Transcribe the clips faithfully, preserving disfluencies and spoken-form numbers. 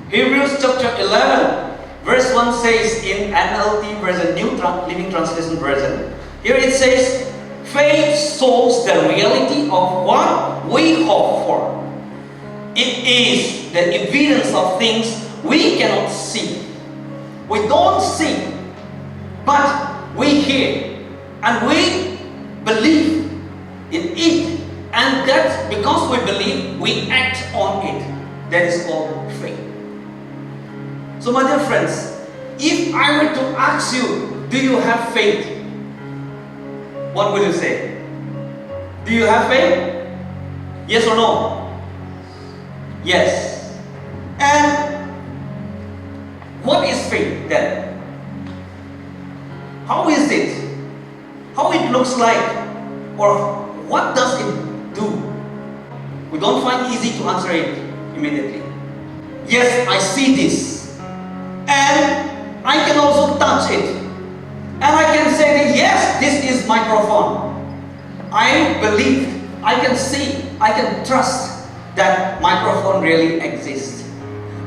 Hebrews chapter eleven, verse one says in N L T version, New Tra- Living Translation Version, here it says, "Faith shows the reality of what we hope for. It is the evidence of things we cannot see." We don't see, but we hear, and we believe in it. And that because we believe, we act on it. That is called faith. So, my dear friends, if I were to ask you, "Do you have faith?" What will you say? Do you have faith? Yes or no? Yes. And what is faith then? How is it? How it looks like? Or what does it do? We don't find easy to answer it immediately. Yes, I see this. And I can also touch it. And I can say that, "Yes, this is microphone." I believe, I can see, I can trust that microphone really exists.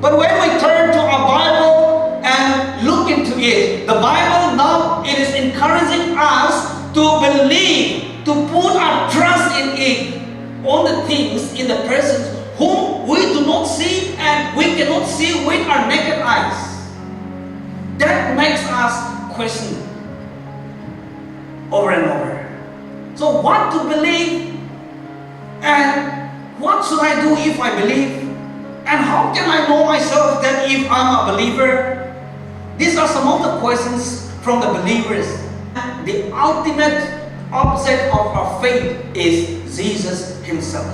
But when we turn to our Bible and look into it, the Bible now, it is encouraging us to believe, to put our trust in it, on the things in the presence whom we do not see and we cannot see with our naked eyes. That makes us question over and over. So what to believe? And what should I do if I believe? And how can I know myself that if I'm a believer? These are some of the questions from the believers. The ultimate object of our faith is Jesus himself.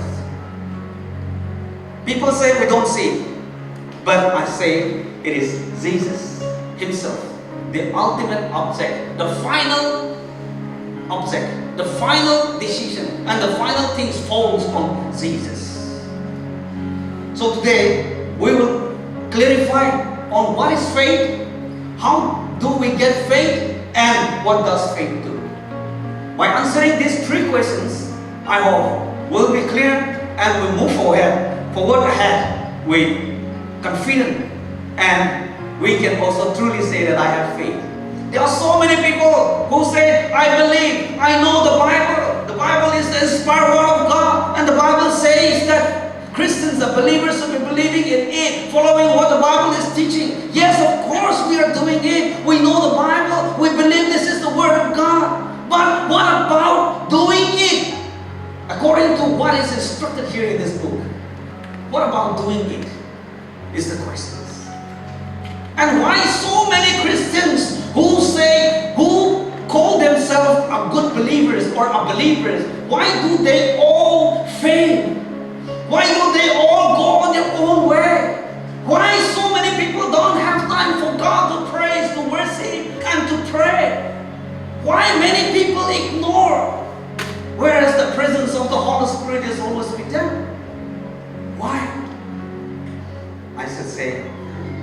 People say we don't see, but I say it is Jesus himself, the ultimate object, the final object, the final decision, and the final things falls on Jesus. So today, we will clarify on what is faith, how do we get faith, and what does faith do? By answering these three questions, I hope we'll be clear and we'll move forward, forward ahead with confidence, and we can also truly say that I have faith. There are so many people who say, "I believe, I know the Bible. The Bible is the inspired word of God, and the Bible says that Christians, the believers, should be believing in it, following what the Bible is teaching." Yes, of course, we are doing it. We know the Bible. We believe this is the word of God. But what about doing it according to what is instructed here in this book? What about doing it? Is the question. And why so many Christians who say, who call themselves a good believers or a believers, why do they all fail? Why do they all go on their own way? Why so many people don't have time for God to praise, to worship, and to pray? Why many people ignore, whereas the presence of the Holy Spirit is always with them? Why? I should say,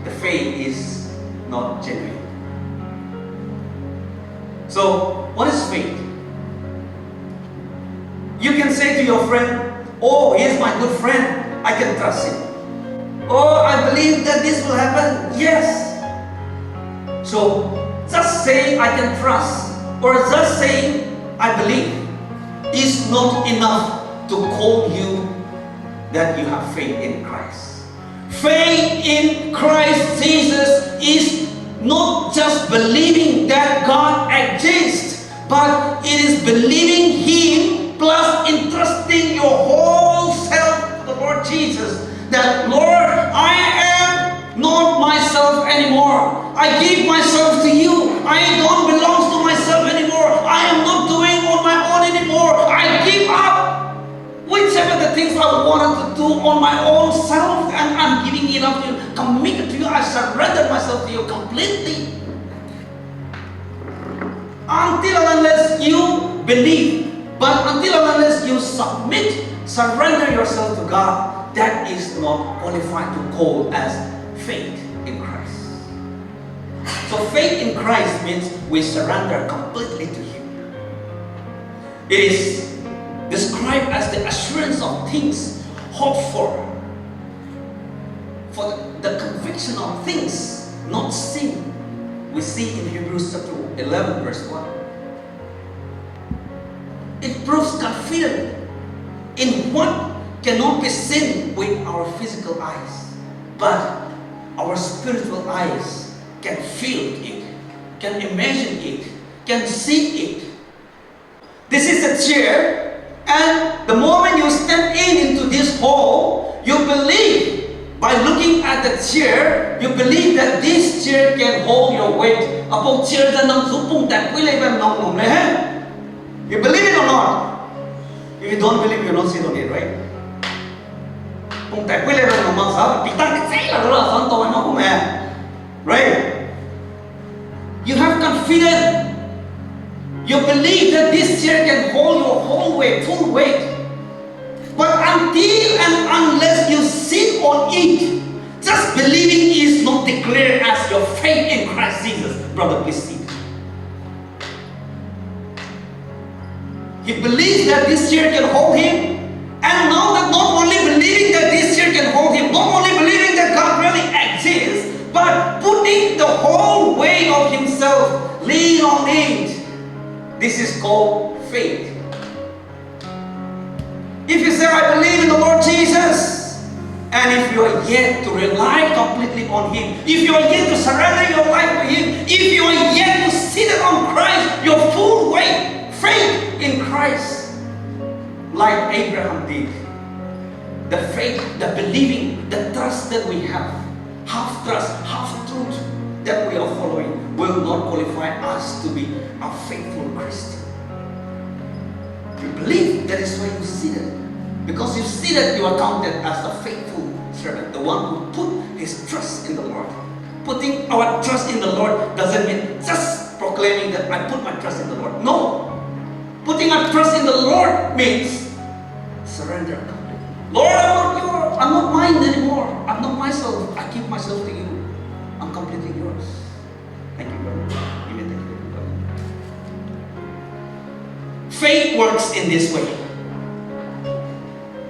the faith is not genuine. So, what is faith? You can say to your friend, "Oh, he is my good friend. I can trust him. Oh, I believe that this will happen." Yes. So, just saying, "I can trust," or just saying, "I believe," is not enough to call you that you have faith in Christ. Faith in Christ Jesus is not just believing that God exists, but it is believing Him plus entrusting your whole self to the Lord Jesus. That, "Lord, I am not myself anymore. I give myself to you. I don't belong to myself anymore. I am not doing on my own anymore. I give up whichever the things I wanted to do on my own self, and I'm giving it up to you, committed to you. I surrender myself to you completely." Until and unless you believe, but until and unless you submit, surrender yourself to God, that is not qualified to call as faith in Christ. So faith in Christ means we surrender completely to Him. It is described as the assurance of things hoped for. for the, the conviction of things not seen. We see in Hebrews chapter eleven, verse one. It proves confident in what cannot be seen with our physical eyes, but our spiritual eyes can feel it, can imagine it, can see it. This is a chair, and the moment you step in into this hall, you believe by looking at the chair, you believe that this chair can hold your weight. Apau chair ze nang zu pung tat pui lei be nang num lei he. You believe it or not? If you don't believe, you don't sit on it, right? Pung tat pui lei be nang mang sa, pi tang ke chei la la san tau ai ma kum e. Right? You have confidence. You believe that this chair can hold your whole weight, full weight. But until and unless you sit on it, just believing is not declared as your faith in Christ Jesus. Brother, please sit. He believes that this chair can hold him. And now that not only believing that this chair can hold him, not only believing that God really exists, but putting the whole weight of himself, lean on it. This is called faith. If you say, "I believe in the Lord Jesus," and if you are yet to rely completely on Him, if you are yet to surrender your life to Him, if you are yet to sit on Christ, your full weight, faith in Christ, like Abraham did, the faith, the believing, the trust that we have, half trust, half truth that we are following will not qualify us to be a faithful Christian. You believe, that is why you see that. Because you see that you are counted as a faithful servant, the one who put his trust in the Lord. Putting our trust in the Lord doesn't mean just proclaiming that I put my trust in the Lord. No. Putting our trust in the Lord means surrender completely. Lord, I'm not your, I'm not mine anymore. I'm not myself. I give myself to you. I'm completely yours. Thank you, brother. You may take it, brother. Faith works in this way.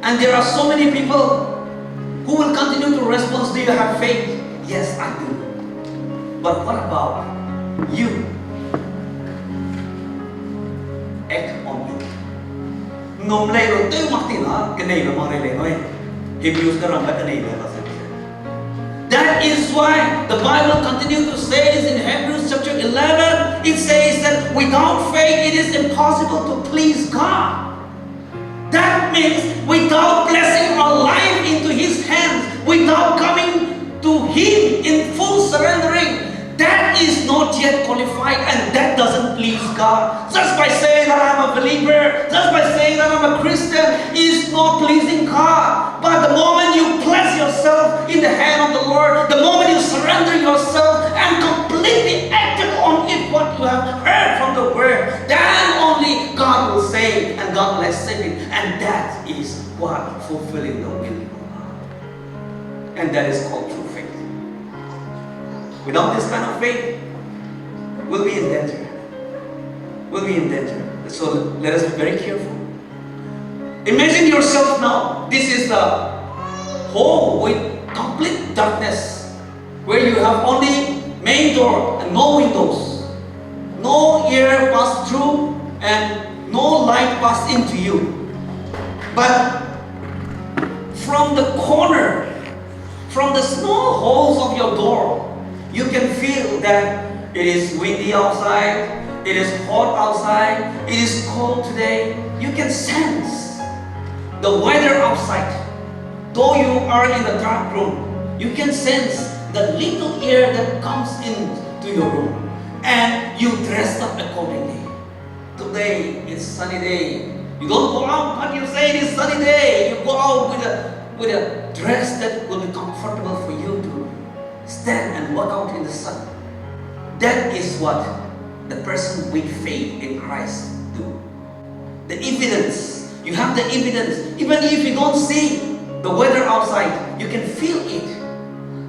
And there are so many people who will continue to respond, "Do you have faith?" "Yes, I do." But what about you? Act on it. Num lei lu tew mak tina, kenei lu mak rei lei nui. Hebrews ka ram ka kenei lei la se. That is why the Bible continues to say this in Hebrews chapter eleven. It says that without faith, it is impossible to please God. That means without placing our life into His hands, without coming to Him in full surrendering, that is not yet qualified and that doesn't please God. Just by saying that I'm a believer, just by saying that I'm a Christian, is not pleasing God. But the moment you place yourself in the hand of the Lord, the moment you surrender yourself and completely acted on it, what you have heard from the word, then only God will save and God will accept it. And that is what fulfilling the will of God. And that is called true faith. Without this kind of faith, we'll be in danger. We'll be in danger. So let us be very careful. Imagine yourself now. This is the hall with complete darkness, where you have only main door and no windows. No air pass through and no light pass into you. But from the corner, from the small holes of your door, you can feel that it is windy outside, it is hot outside, it is cold today. You can sense the weather outside. Though you are in the dark room, you can sense the little air that comes into your room, and you dress up accordingly. Today is sunny day. You don't go out, but you say it is sunny day. You go out with a, with a dress that will be comfortable for you to stand and walk out in the sun. That is what the person with faith in Christ do. The evidence. You have the evidence. Even if you don't see the weather outside, you can feel it.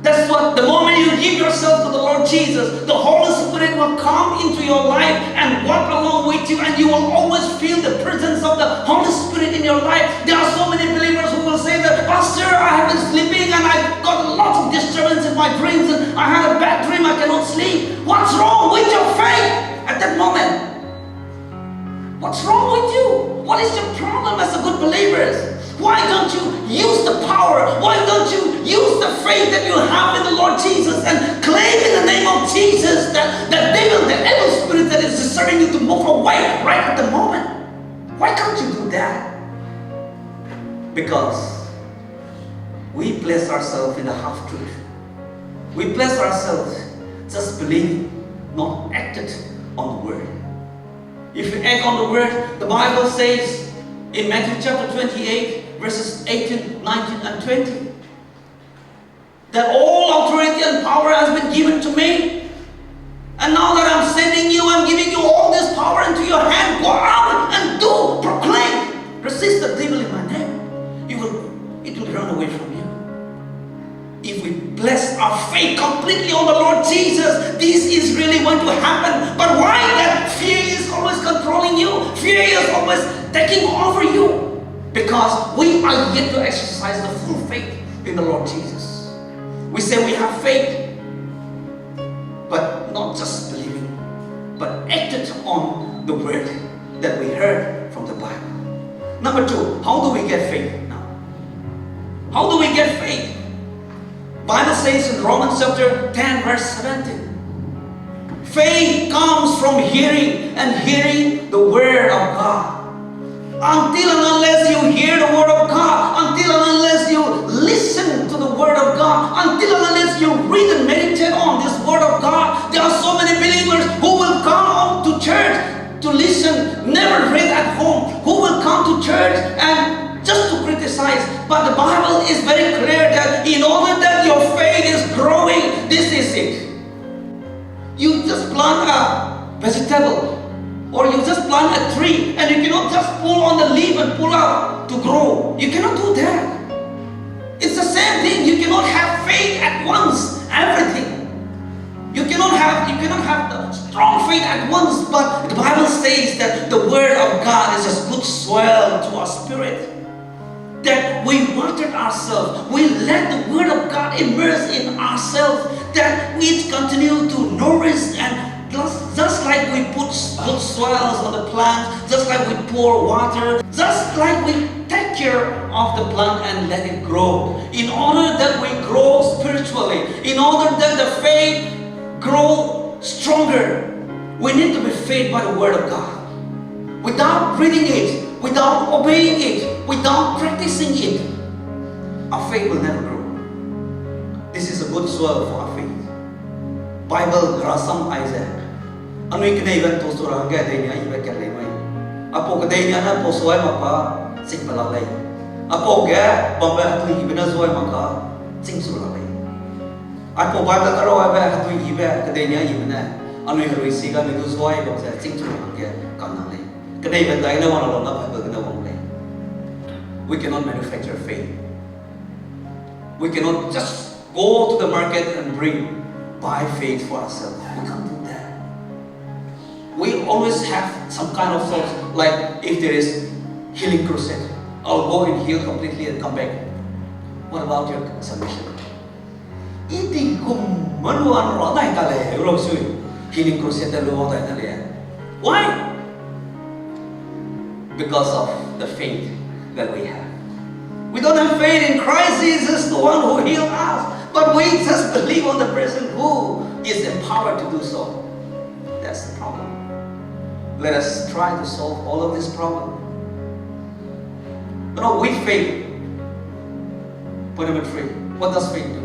That's what The moment you give yourself to the Lord Jesus, the Holy Spirit will come into your life and walk along with you, and you will always feel the presence of the Holy Spirit in your life. There are so many believers who will say that, "Pastor, I have been sleeping and I got lots of disturbance in my dreams, and I had a bad dream, I cannot sleep." What's wrong with your faith at that moment? What's wrong with you? What is your problem as a good believers? Why don't you use the power? Why don't you use the faith that you have in the Lord Jesus and claim in the name of Jesus that the devil, the evil spirit that is disturbing you to move away right at the moment? Why can't you do that? Because we place ourselves in the half truth. We place ourselves just believing, not acted on the word. If we act on the word, the Bible says in Matthew chapter twenty-eight, verses eighteen, nineteen, and twenty, that all authority and power has been given to me. And now that I'm sending you, I'm giving you all this power into your hand. Go out and do, proclaim. Resist the devil in my name. You will, it will run away from you. If we place our faith completely on the Lord Jesus, this is really going to happen. But why that fear is always controlling you? Fear is always taking over you. Because we are yet to exercise the full faith in the Lord Jesus. We say we have faith, but not just believing, but acted on the word that we heard from the Bible. Number two, how do we get faith now? How do we get faith? Bible says in Romans chapter ten, verse seventeen, "Faith comes from hearing, and hearing the word of God." Until and unless you hear the word of God, until and unless you listen to the word of God, until and unless you read and meditate on this word of God, there are so many believers who will come to church to listen, never read at home, who will come to church and just to criticize. But the Bible is very clear that in order that your faith is growing, this is it. You just plant a vegetable, or you just plant a tree, and you cannot just pull on the leaf and pull out to grow. You cannot do that. It's the same thing. You cannot have faith at once, everything. You cannot have, you cannot have the strong faith at once, but the Bible says that the word of God is as good soil to our spirit. That we watered ourselves, we let the word of God immerse in ourselves, that we continue to nourish and just, just like we put s-, good soils on the plant, just like we pour water, just like we take care of the plant and let it grow. In order that we grow spiritually, in order that the faith grow stronger, we need to be fed by the word of God. Without reading it, without obeying it, without practicing it, our faith will never grow. This is a good soil for our faith. Bible rasam aize. Anui keneibe to sura ge dei ni aibe kat lei mai. Aipau kedei ni ne pau suai mak ka ching pe la lei. Aipau ge bambe atui ibe ne zuai mak ka ching su la lei. Aipau Bible karo aibe atui ibe kedei ni aibe ne anui herui si ga mi du zuai bam ze ching su la ge kan na lei. Keneibe dai ne wang la na Bible gene wang lei. We cannot manufacture faith. We cannot just go to the market and bring, buy faith for ourselves. We can't do that. We always have some kind of thoughts, like if there is healing crusade, I'll go and heal completely and come back. What about your salvation? Iti kum manuan ra dai ta le, ro sui. Healing crusade lu dai ta le. Why? Because of the faith that we have. We don't have faith in Christ Jesus, the one who healed us, but we just believe on the person who is empowered to do so. That's the problem. Let us try to solve all of this problem. You know, with faith, point number three, what does faith do?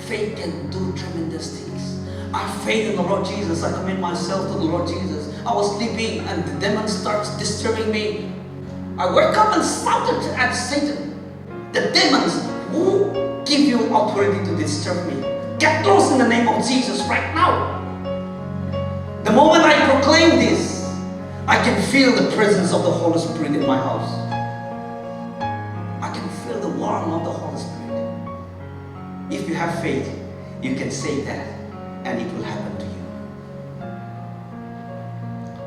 Faith can do tremendous things. I have faith in the Lord Jesus. I commit myself to the Lord Jesus. I was sleeping and the demon starts disturbing me. I wake up and shouted at Satan, "The demons, who give you authority to disturb me? Get lost in the name of Jesus right now." The moment I proclaim this, I can feel the presence of the Holy Spirit in my house. I can feel the warmth of the Holy Spirit. If you have faith, You can say that, and it will happen to you.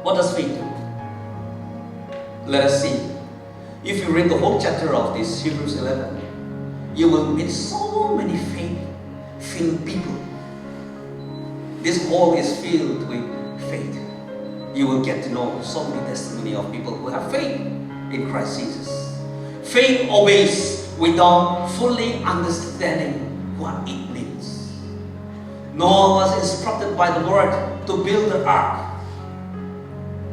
What does faith do? Let us see. If you read the whole chapter of this Hebrews eleven, you will meet so many faith-filled people. This hall is filled with faith. You will get to know so many testimony of people who have faith in Christ Jesus. Faith obeys without fully understanding what it means. Noah was instructed by the Lord to build the ark.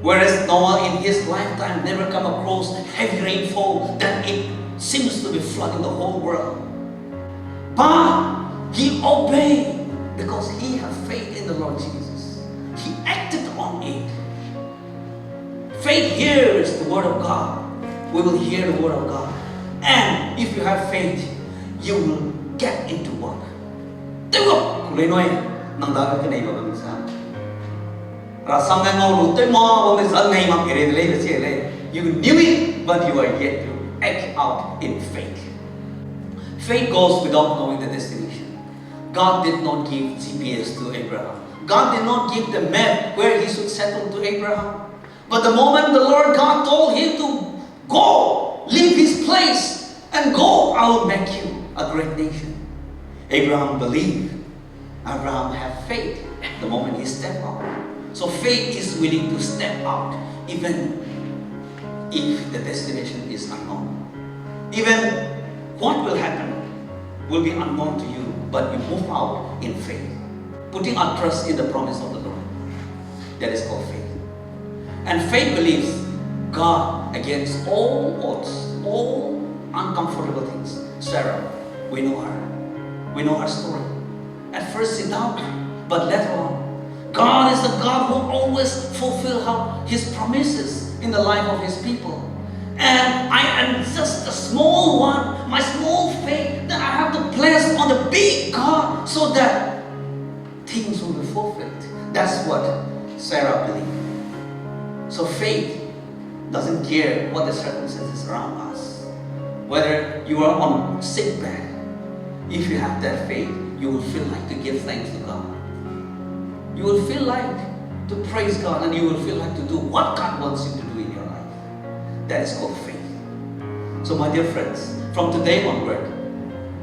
Whereas Noah in his lifetime never come across heavy rainfall that it seems to be flooding the whole world. But he obeyed because he had faith in the Lord Jesus. He acted on it. Faith hears the word of God. We will hear the word of God. And if you have faith, you will get into work. Tew ga, kulei noi, nang dage kenei ba bam sa. Rasam ne ngau lu tew ma ba me sa nei mak kere de lei be chi lei. You knew it, but you are yet to act out in faith. Faith goes without knowing the destination. God did not give G P S to Abraham. God did not give the map where he should settle to Abraham. But the moment the Lord God told him to go, leave his place, and go, I will make you a great nation. Abraham believed. Abraham had faith the moment he stepped out. So faith is willing to step out, even if the destination is unknown. Even what will happen will be unknown to you, but you move out in faith, putting our trust in the promise of the Lord. That is called faith. And faith believes God against all odds, all uncomfortable things. Sarah, we know her. We know her story. At first she doubted, but later on, God is a God who always fulfill how his promises in the life of his people. And I am just a small one, my small faith that I have to place on the big God so that things will be fulfilled. That's what Sarah believed. So faith doesn't care what the circumstances around us. Whether you are on sick bed, if you have that faith, you will feel like to give thanks to God. You will feel like to praise God, and you will feel like to do what God wants you to do in your life. That is called faith. So, my dear friends, from today onward,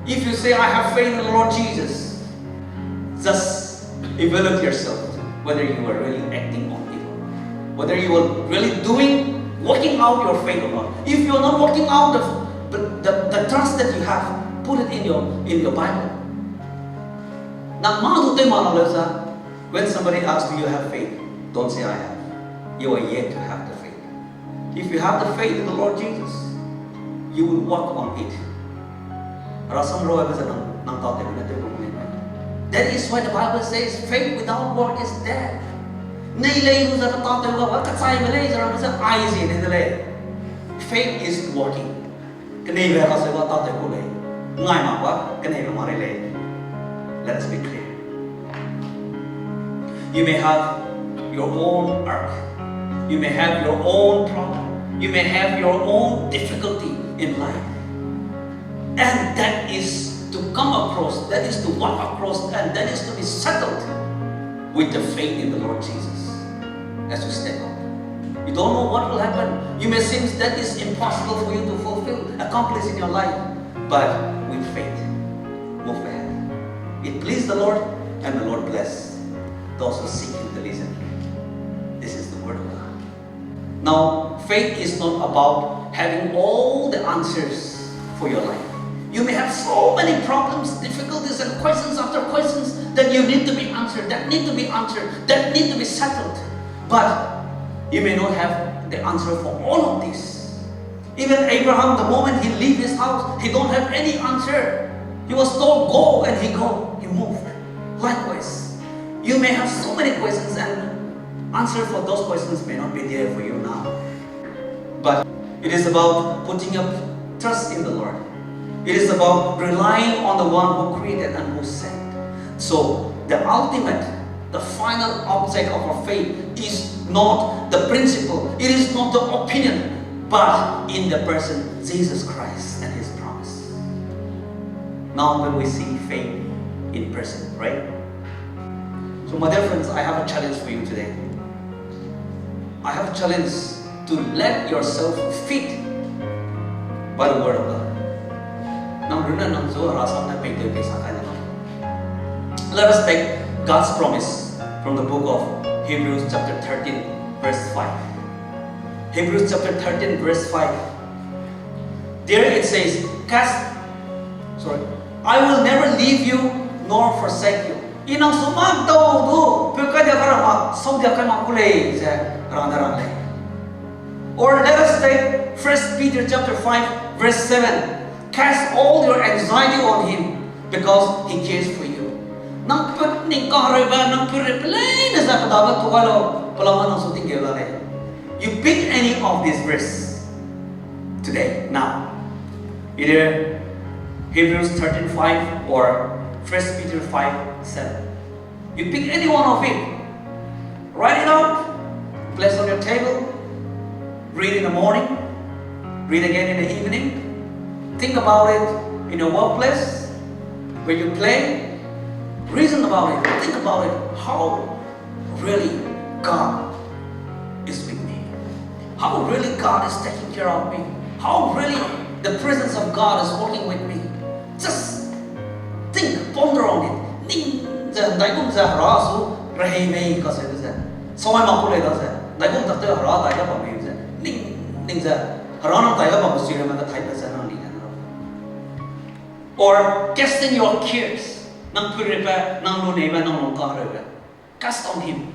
if you say, "I have faith in the Lord Jesus," just evaluate yourself whether you are really acting on it, whether you are really doing, working out your faith or not. If you are not working out the, the, the, the trust that you have, put it in your, in your Bible. Nang mâ du tew ma la leu za, when somebody asks, "Do you have faith?" Don't say, "I have." You are yet to have the faith. If you have the faith in the Lord Jesus, you will walk on it. Rasam rau ai be ze nang, nang tâtew ne tew gu mei. That is why the Bible says, "Faith without work is dead." Nei lei lu ze tâtew ga ba kachaibe lei ze rang ze ai zie ne de lei. Faith is working. Keneibe raseu ga tâtew gu lei. Ngai mak ba keneibe ma rei lei. Let us be clear. You may have your own ark. You may have your own problem. You may have your own difficulty in life. And that is to come across, that is to walk across, and that is to be settled with the faith in the Lord Jesus as you step out. You don't know what will happen. You may seem that is impossible for you to fulfill, accomplish in your life, but with faith, move ahead. It pleased the Lord, and the Lord bless those who seek Him diligently. This is the word of God. Now, faith is not about having all the answers for your life. You may have so many problems, difficulties, and questions after questions that you need to be answered, that need to be answered, that need to be settled. But you may not have the answer for all of this. Even Abraham, the moment he leave his house, he don't have any answer. He was told, "Go," and he go. He moved. Likewise, you may have so many questions and answer for those questions may not be there for you now. But it is about putting up trust in the Lord. It is about relying on the one who created and who saved. So the ultimate, the final object of our faith is not the principle, it is not the opinion, but in the person Jesus Christ and his promise. Now when we see faith in person, right? So, my dear friends, I have a challenge for you today. I have a challenge to let yourself feed by the word of God. Nang runne nang zu Hera sam ne pei teu pei sa kai na. Let us take God's promise from the book of Hebrews chapter thirteen, verse five. Hebrews chapter thirteen, verse five. There it says, cast, sorry, I will never leave you nor forsake you. I nang su mak dau du, peu kai dia ka ra mak, sau dia kai mak ku lei ze, rang da rang lei. Or let us take First Peter chapter five, verse seven. Cast all your anxiety on him, because he cares for you. Nang put ning kahereube, nang put re pe leine ze pe dage tu gai lau, pe lam nang su tinggeu la lei. You pick any of these verse today, now. Either Hebrews thirteen five or First Peter five seven. You pick any one of it. Write it out. Place on your table. Read in the morning. Read again in the evening. Think about it in your workplace, where you play. Reason about it. Think about it. How really God is with me? How really God is taking care of me? How really the presence of God is working with me? Just think, ponder on it. Ning ze, ndaigum ze Hera su rehei mei kaseube ze, sawai mak ku lei da ze, ndaigum tak tew Hera dai ga bam mei ze, ning, ning ze, Hera nang dai ga bam sui ramme ga thaibe ze nang li ne na. Or casting your cares, nang pui repe, nang lu neibe, nang lung kahereube. Cast on him.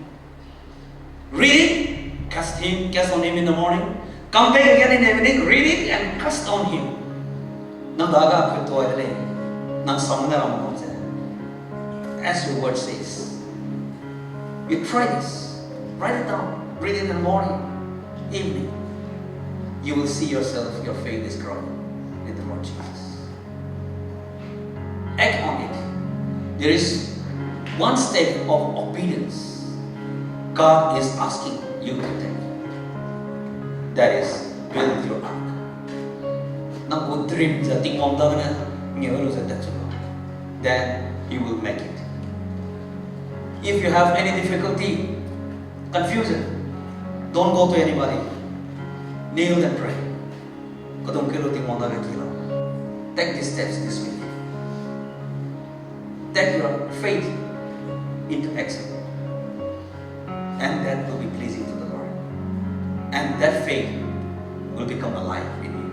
Read it, cast him, cast on him in the morning. Come back again in the evening, read it and cast on him. Nang dage put tuai de lei, nang sam ne ram ze. As your word says, you try this, write it down, read it in the morning, evening. You will see yourself, your faith is growing in the Lord Jesus. Act on it. There is one step of obedience God is asking you to take. That is, build your ark. Nang gu dream ze Tingwang dagene ngeu lu ze tat chu lau. Then you will make it. If you have any difficulty, confusion, don't go to anybody. Kneel and pray. Kadung kelo Tingwang dage ki lau. Take these steps this week. Take your faith into action. And that will be pleasing to the Lord. And that faith will become alive in you.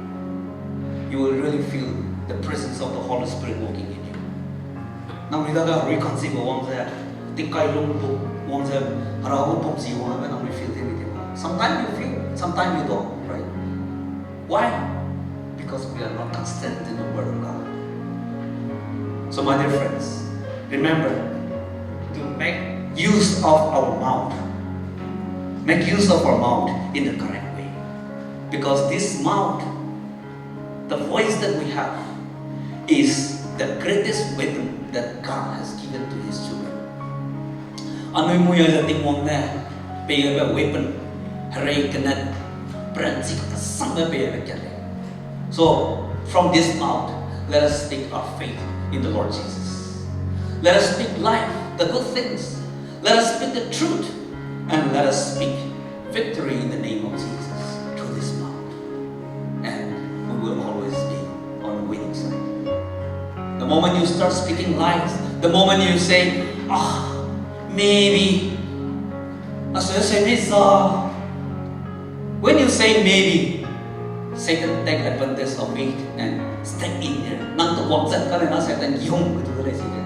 You will really feel the presence of the Holy Spirit working in you. Nang mi dage reconcile wang ze, tingkai lung pu wang ze, Hera gu pum zi wang ze nang mi feel de mi de. Sometimes you feel, sometimes you don't, right? Why? Because we are not constant in the word of God. So, my dear friends, remember to make use of our mouth. Make use of our mouth in the correct way. Because this mouth, the voice that we have, is the greatest weapon that God has given to his children. Anui mui a le Tingwang ne peibe weapon, herei kene, peranchi kasangbe peibe kat lei. So, from this mouth, let us speak our faith in the Lord Jesus. Let us speak life, the good things. Let us speak the truth, and let us speak victory in the name of Jesus through this mouth. And we will always be on the winning side. The moment you start speaking lies, the moment you say, ah, maybe, a se se mi sa, when you say maybe, Satan take advantage of it and step in there. Nang teguak zat ka le na Satan gihung ke tu le si le.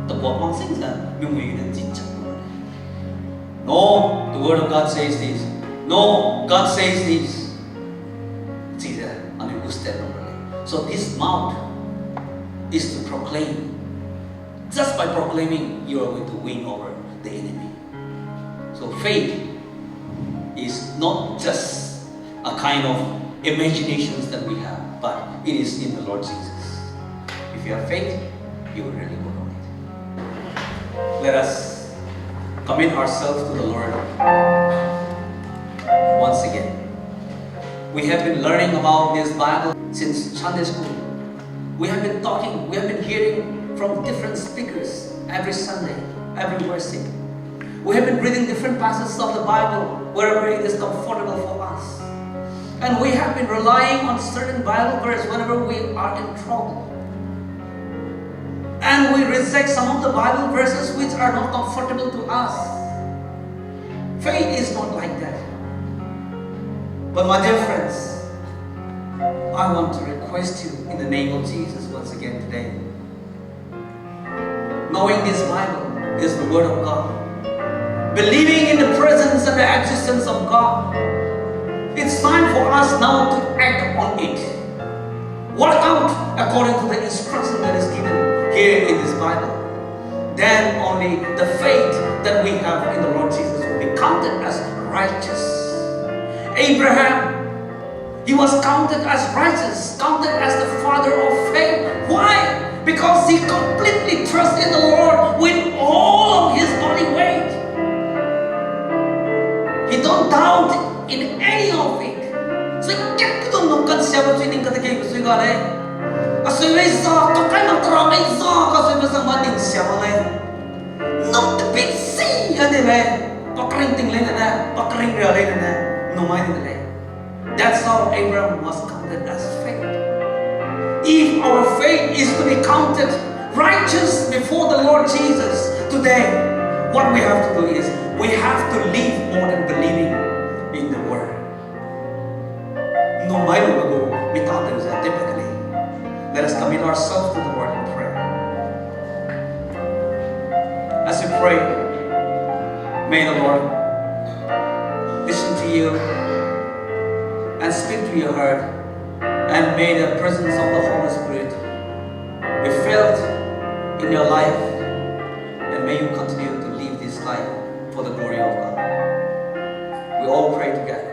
Teguak mang sing sa, mi mui ne chin chak. No, the word of God says this. No, God says this. Chize, anui gu step number le. So this mouth is to proclaim. Just by proclaiming, you are going to win over the enemy. So faith is not just a kind of imaginations that we have, but it is in the Lord Jesus. If you have faith, you will really work on it. Let us commit ourselves to the Lord once again. We have been learning about this Bible since Sunday school. We have been talking, we have been hearing from different speakers every Sunday, every worship. We have been reading different passages of the Bible wherever it is comfortable for us. And we have been relying on certain Bible verse whenever we are in trouble. And we reject some of the Bible verses which are not comfortable to us. Faith is not like that. But my dear friends, I want to request you in the name of Jesus once again today. Knowing this Bible is the Word of God, believing in the presence and the existence of God, it's time for us now to act on it. Work out according to the instruction that is given here in this Bible. Then only the faith that we have in the Lord Jesus will be counted as righteous. Abraham, he was counted as righteous, counted as the father of faith. Why? Because he completely trusted the Lord with all of his body weight. He don't doubt in any of it. Sui kat tu nung kan siabe sui ning kate kei sui ga lei. A sui mei za, ka kai mak tera mei za, ka sui mei za ma ning siabe lei. Nung te pit si a de lei. Pa kering ting lei ne, pa kering ria lei ne, nung mai de lei. That's how Abraham was counted as faith. If our faith is to be counted righteous before the Lord Jesus today, what we have to do is we have to live more than believing in the word. Nung mai lu gu mi ta te ze te pe ke lei. Let us commit ourselves to the Lord in prayer. As we pray, may the Lord listen to you and speak to your heart, and may the presence of the Holy Spirit be felt in your life, and may you continue to live this life for the glory of God. We all pray together.